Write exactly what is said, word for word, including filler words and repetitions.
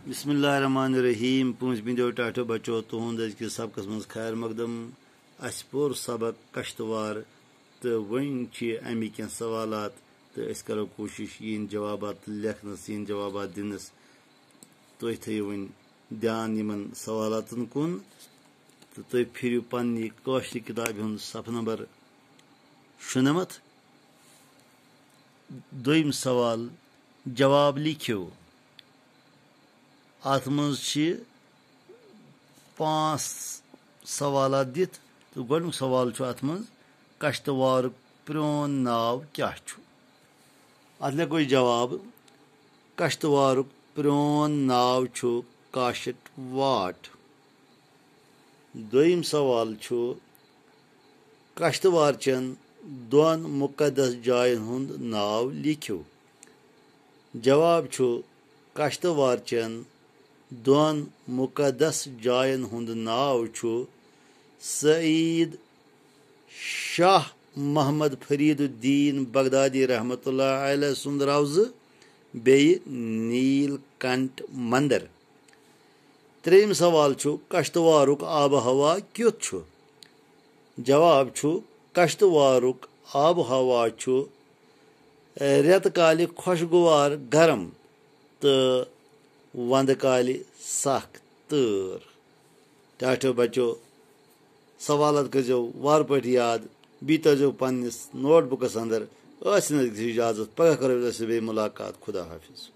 بسم اللہ الرحمن الرحیم۔ پٲنٛژمہِ دۄہ ٹاٹھو بچو، تُہُنٛد أزکِس سبقس منٛز خیر مقدم۔ اَسہِ پوٚر سبق کشتوار تہٕ وۄنۍ چھِ اَمِکۍ کینٛہہ سوالات تہٕ أسۍ کرو کوٗشِش یِہِنٛدۍ جوابات لیکھنَس، یِہِنٛدۍ جوابات دِنَس۔ تُہۍ تھٲیِو وۄنۍ دھیان یِمن سوالاتن کُن تہٕ تُہۍ پھِرِو پننہِ کٲشرِ کِتابہِ ہُنٛد صفہٕ نمبر شُنَمَتھ۔ دوٚیِم سوال، جواب لیکھِو۔ اَتھ منٛز چھِ پانٛژھ سوالات دِتھ تہٕ گۄڈٕنیُک سوال چھُ اَتھ منٛز، کشتوارُک پرٛون ناو کیٛاہ چھُ؟ اَتھ لیکھو أسۍ جواب، کشتوارُک پرٛون ناو چھُ کاشت واٹ۔ دوٚیِم سوال چھُ، کشتوار چٮ۪ن دۄن مُقدس جاین ہُنٛد ناو لیکھِو۔ جواب چھُ، کشتوار چٮ۪ن دۄن مُقدس جاین ہُنٛد ناو چھُ سعید شاہ محمد فرید الدین بغدادی رحمتہ اللہ علیہ سُنٛد روضہٕ، بیٚیہِ نیل کنٹ مندر۔ ترٛیٚیِم سوال چھُ، کشتوارُک آب و ہوا کیُتھ چھُ؟ جواب چھُ، کشتوارُک آب و ہوا چھُ رٮ۪تہٕ کالہِ خۄشگوار گرم تہٕ وندٕ کالہِ سخ تۭر۔ ٹاٹھیو بچو، سوالات کٔرزیو وارٕ پٲٹھۍ یاد، بیٚیہِ تھٲیزیو پننِس نوٹ بُکس اندر۔ ٲسِن أزِکِس اجازت، پگاہ کرو أسۍ بیٚیہِ مُلاقات۔ خدا حافظ۔